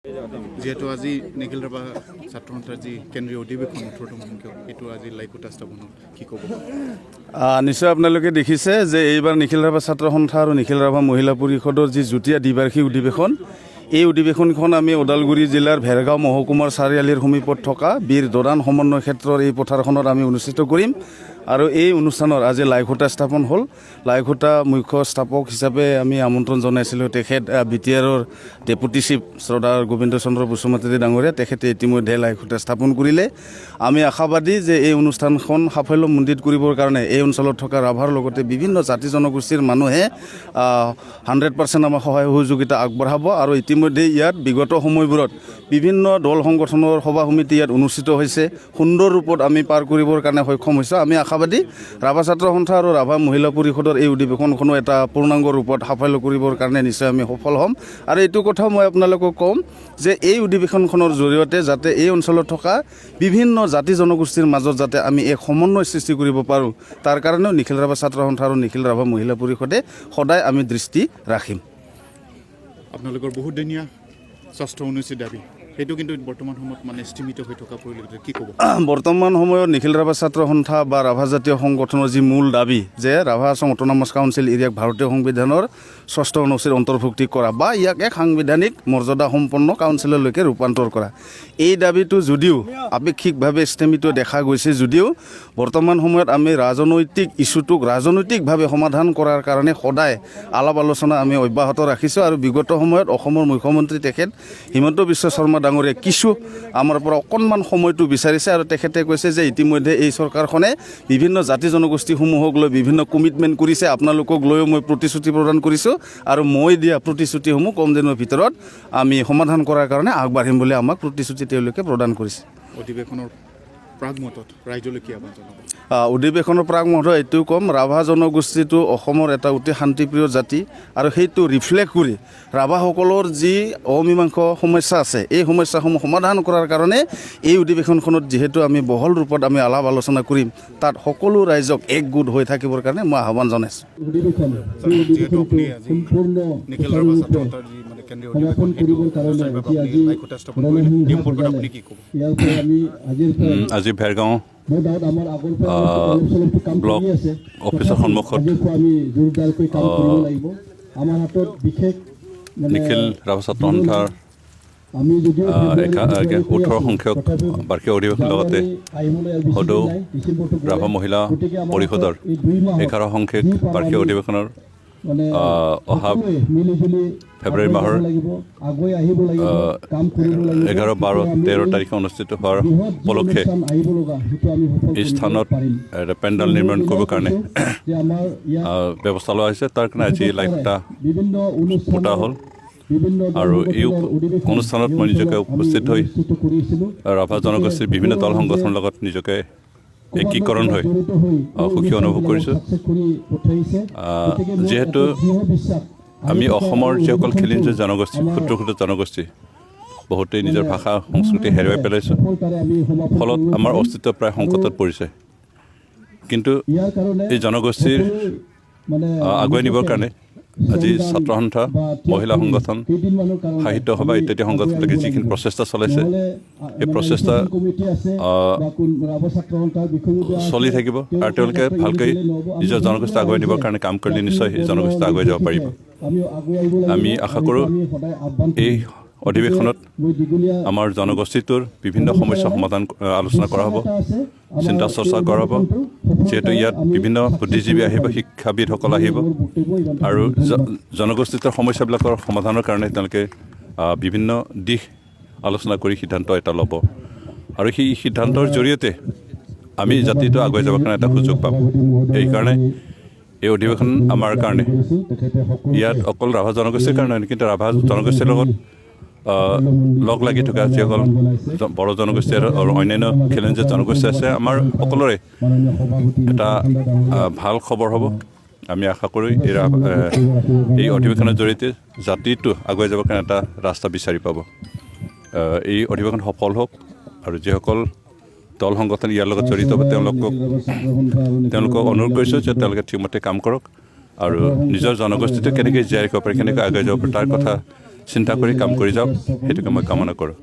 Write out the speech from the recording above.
যিহেতু আজি নিখিল ৰাভা ছাত্ৰ সন্থাৰ যি কেন্দ্ৰীয় অধিৱেশন 18তম সংখ্যক, সেইটো আজি লাইখুঁটা স্থাপন হ'ল, কি ক'ব? নিশ্চয় আপোনালোকে দেখিছে যে এইবাৰ নিখিল ৰাভা ছাত্ৰ সন্থা আৰু নিখিল ৰাভা মহিলা পৰিষদৰ যি যুটীয়া দ্বিবাৰ্ষিক অধিৱেশন, এই অধিৱেশনখন আমি ওদালগুৰি জিলাৰ ভেৰগাঁও মহকুমাৰ চাৰিআলিৰ সমীপত থকা বীৰ দদান সমন্বয় ক্ষেত্ৰৰ এই পথাৰখনত আমি অনুষ্ঠিত কৰিম। আৰু এই অনুষ্ঠানৰ আজি লাইখুঁটা স্থাপন হ'ল। লাইখুঁটা মুখ্য স্থাপক হিচাপে আমি আমন্ত্ৰণ জনাইছিলোঁ তেখেত বিটিআৰৰ ডেপুটি চিফ শ্ৰদ্ধাৰ গোবিন্দ চন্দ্ৰ বসুমতাৰী ডাঙৰীয়া। তেখেতে ইতিমধ্যে লাইখুঁটা স্থাপন কৰিলে। আমি আশাবাদী যে এই অনুষ্ঠানখন সাফল্যমণ্ডিত কৰিবৰ কাৰণে এই অঞ্চলত থকা ৰাভাৰ লগতে বিভিন্ন জাতি জনগোষ্ঠীৰ মানুহে 100% আমাক সহায় সহযোগিতা আগবঢ়াব। আৰু ইতিমধ্যে ইয়াত বিগত সময়বোৰত বিভিন্ন দল সংগঠনৰ সভা সমিতি ইয়াত অনুষ্ঠিত হৈছে। সুন্দৰ ৰূপত আমি পাৰ কৰিবৰ কাৰণে সক্ষম হৈছোঁ। আমি আশাবাদী, ৰাভা ছাত্ৰ সন্থা আৰু ৰাভা মহিলা পৰিষদৰ এই অধিৱেশনখনো এটা পূৰ্ণাংগ ৰূপত সাফল্য কৰিবৰ কাৰণে নিশ্চয় আমি সফল হ'ম। আৰু এইটো কথাও মই আপোনালোকক ক'ম যে এই অধিৱেশনখনৰ জৰিয়তে যাতে এই অঞ্চলত থকা বিভিন্ন জাতি জনগোষ্ঠীৰ মাজত যাতে আমি এক সমন্বয় সৃষ্টি কৰিব পাৰোঁ, তাৰ কাৰণেও নিখিল ৰাভা ছাত্ৰ সন্থা আৰু নিখিল ৰাভা মহিলা পৰিষদে সদায় আমি দৃষ্টি ৰাখিম। আপোনালোকৰ বহুতদিনীয়া ষষ্ঠ অনুসূচী দাবী, সেইটো কিন্তু বৰ্তমান সময়ত মানে স্থিমিত হৈ থকা পৰিলক্ষিত, কি ক'ব? বৰ্তমান সময়ত নিখিল ৰাভা ছাত্ৰ সন্থা বা ৰাভা জাতীয় সংগঠনৰ যি মূল দাবী যে ৰাভা আছং অট'নমাছ কাউন্সিল এৰিয়াক ভাৰতীয় সংবিধানৰ ষষ্ঠ অনুসূচীৰ অন্তৰ্ভুক্তি কৰা বা ইয়াক এক সাংবিধানিক মৰ্যাদা সম্পন্ন কাউন্সিললৈকে ৰূপান্তৰ কৰা, এই দাবীটো যদিও আপেক্ষিকভাৱে স্থমিত দেখা গৈছে যদিও বৰ্তমান সময়ত আমি ৰাজনৈতিক ইছ্যুটোক ৰাজনৈতিকভাৱে সমাধান কৰাৰ কাৰণে সদায় আলাপ আলোচনা আমি অব্যাহত ৰাখিছোঁ। আৰু বিগত সময়ত অসমৰ মুখ্যমন্ত্ৰী তেখেত হিমন্ত বিশ্ব শৰ্মা ডাঙৰীয়াই কিছু আমাৰ পৰা অকণমান সময়টো বিচাৰিছে। আৰু তেখেতে কৈছে যে ইতিমধ্যে এই চৰকাৰখনে বিভিন্ন জাতি জনগোষ্ঠীসমূহক লৈ বিভিন্ন কমিটমেণ্ট কৰিছে, আপোনালোকক লৈও মই প্ৰতিশ্ৰুতি প্ৰদান কৰিছোঁ আৰু মই দিয়া প্ৰতিশ্ৰুতিসমূহ কম দিনৰ ভিতৰত আমি সমাধান কৰাৰ কাৰণে আগবাঢ়িম বুলি আমাক প্ৰতিশ্ৰুতি তেওঁলোকে প্ৰদান কৰিছে। অধিৱেশনৰ প্ৰাগমুহূৰ্তত ৰাইজলৈ কি আহ্বান জনাব? অধিৱেশনৰ প্ৰাগমুহূৰ্তত এইটো ক'ম, ৰাভা জনগোষ্ঠীটো অসমৰ এটা অতি শান্তিপ্ৰিয় জাতি আৰু সেইটো ৰিফ্লেক্ট কৰি ৰাভাসকলৰ যি অমীমাংস সমস্যা আছে, এই সমস্যাসমূহ সমাধান কৰাৰ কাৰণে এই অধিৱেশনখনত যিহেতু আমি বহল ৰূপত আমি আলাপ আলোচনা কৰিম, তাত সকলো ৰাইজক একগোট হৈ থাকিবৰ কাৰণে মই আহ্বান জনাইছোঁ। অধিৱেশন, সেই যিহেতু আপুনি অধিৱেশনটো আজি সম্পূৰ্ণ নিখিল ৰাভা ছাত্ৰ সুচাৰুৰূপে সন্থাৰ যি মানে কেন্দ্ৰীয় সমাপন অধিৱেশন, সেইটো কৰিবৰ কাৰণে আনুষ্ঠানিকভাৱে যি আপুনি আজি লাইখুঁটা স্থাপন কৰিলে, এই ৰণসিংহা সম্পৰ্কত সজালে, আপুনি কি ক'ব? ইয়াৰ পৰা আমি আজিৰ পৰা আজি ভেৰগাঁও মোৰ ডাউট আমাৰ আগৰ পৰা অলপ চলপটো কাম ব্লক কৰি আছে, অফিচৰ তথাপি সন্মুখত আজিৰ পৰা আমি জোৰদাৰকৈ কাম কৰিব লাগিব। আমাৰ হাতত বিশেষ মানে নিখিল ৰাভা ছাত্ৰ সন্থাৰ আমি যদিও ফেব্ৰুৱাৰী 18 আছোঁ, সংখ্যক তথাপিও বাৰ্ষিক অধিৱেশন লগতে জানুৱাৰী আহিবলৈ আৰু বেছি সদৌ দিন নাই, ডিচেম্বৰটো গ'লে। ৰাভা মহিলা গতিকে আমাৰ হাতত পৰিষদৰ এই 2 মাহত 11 সংখ্যক যি পাৰোঁ বাৰ্ষিক আমি অধিৱেশনৰ মানে অহা সকলোৱে মিলিজুলি ফেব্ৰুৱাৰী আগুৱাই মাহৰ যাব লাগিব, আগুৱাই আহিব লাগিব, কাম কৰিব লাগিব। 11, 12, তেতিয়া আমি 13 এই তাৰিখে অনুষ্ঠিত হোৱাৰ বৃহৎ যি উপলক্ষে অনুষ্ঠান আহিব লগা, সেইটো আমি সফল এই কৰিব স্থানত পাৰিম। এটা পেণ্ডেল নিৰ্মাণ কৰিবৰ কাৰণে যে আমাৰ ইয়াত ব্যৱস্থা লোৱা হৈছে। তাৰ কাৰণে আজি লাইখুঁটা বিভিন্ন অনুষ্ঠানৰ পোতা হ'ল। বিভিন্ন দল আৰু এই সংগঠনৰ অধিৱেশন অনুষ্ঠানত এই মই নিজকে অঞ্চলত আমি উপস্থিত হৈ অনুষ্ঠিত কৰিছিলোঁ। ৰাভা জনগোষ্ঠীৰ বিভিন্ন দল সংগঠনৰ লগত নিজকে একীকৰণ হৈ জড়িত হৈ এই সুখী অনুভৱ কৰিছোঁ। ছাকচেছ কৰি পঠাইছে। গতিকে মোৰ যিহেতু এটা দৃঢ় বিশ্বাস, আমি আমি অসমৰ এই যিসকল অধিৱেশনটো খিলঞ্জীয়া জনগোষ্ঠী, আমাৰ ক্ষুদ্ৰ ক্ষুদ্ৰ জনগোষ্ঠী, বহুতেই নিজৰ মানে ভাষা সংস্কৃতি হেৰুৱাই পেলাইছোঁ। সফলতাৰে আমি সমাপন ফলত কৰিব আমাৰ পাৰিম। অস্তিত্ব প্ৰায় সংকটত পৰিছে। কিন্তু ইয়াৰ কাৰণে এই জনগোষ্ঠীৰ সকলোৱে মানে আগুৱাই নিবৰ নিজকে কাৰণে আজি শ্ৰমদান ছাত্ৰ সন্থা, বা ত্যাগ মহিলা কৰি সংগঠন, কেইদিনমানৰ কাৰণে সাহিত্য সভা আমি ইত্যাদি আগুৱাই সংগঠনবিলাকে আহিব যিখিনি লাগিব। প্ৰচেষ্টা চলাইছে, নহ'লে, এই মানে প্ৰচেষ্টা ইলেকশ্যন কমিটি আছে বা কোন ৰাভা ছাত্ৰ সন্থাৰ বিষয়ববীয়া আছে, চলি থাকিব আৰু তেওঁলোকে তেওঁলোকৰ ভালকৈ এৰি দিলে নহ'ব। আমি নিজৰ জনগোষ্ঠী আগুৱাই নিবৰ কাৰণে কাম কৰিলে নিশ্চয় এই জনগোষ্ঠী আগুৱাই যাব পাৰিব। আমি আগুৱাই আহিব লাগিব। আমি আশা আৰু কৰোঁ আমি সদায় আহ্বান এই কৰিম। অধিৱেশনত মই দীঘলীয়া আমাৰ জনগোষ্ঠীটোৰ বিভিন্ন সমস্যা সমাধান আলোচনা কৰা হ'ব, এটা আছে, আমাৰ চিন্তা চৰ্চা এই কৰা হ'ব। অধিৱেশনটো যিহেতু ইয়াত আমি বিভিন্ন success বুদ্ধিজীৱী কৰিব আহিব, পাৰিম। শিক্ষাবিদসকল আহিব মোৰ বক্তব্য ইমানতে আৰু ধন্যবাদ। জনগোষ্ঠীটোৰ সমস্যাবিলাকৰ সমাধানৰ কাৰণে তেওঁলোকে বিভিন্ন দিশ আলোচনা কৰি সিদ্ধান্ত এটা ল'ব আৰু সেই সিদ্ধান্তৰ জৰিয়তে আমি জাতিটো আগুৱাই যাবৰ কাৰণে এটা সুযোগ পাম। সেইকাৰণে এই অধিৱেশন আমাৰ কাৰণে ইয়াত অকল ৰাভা জনগোষ্ঠীৰ কাৰণে নহয়, কিন্তু ৰাভা জনগোষ্ঠীৰ লগত লগ লাগি থকা যিসকল বড়ো জনগোষ্ঠী আৰু অন্যান্য খিলঞ্জীয়া জনগোষ্ঠী আছে, আমাৰ সকলোৰে এটা ভাল খবৰ হ'ব। আমি আশা কৰোঁ এই অধিৱেশনৰ জৰিয়তে জাতিটো আগুৱাই যাবৰ কাৰণে এটা ৰাস্তা বিচাৰি পাব। এই অধিৱেশন সফল হওক আৰু যিসকল দল সংগঠন ইয়াৰ লগত জড়িত হ'ব, তেওঁলোকক অনুৰোধ কৰিছোঁ যে তেওঁলোকে ঠিকমতে কাম কৰক আৰু নিজৰ জনগোষ্ঠীটো কেনেকৈ জীয়াই ৰাখিব পাৰে, কেনেকৈ আগুৱাই যাব পাৰে, তাৰ কথা চিন্তা কৰি কাম কৰি যাওক, সেইটোকে মই কামনা কৰোঁ।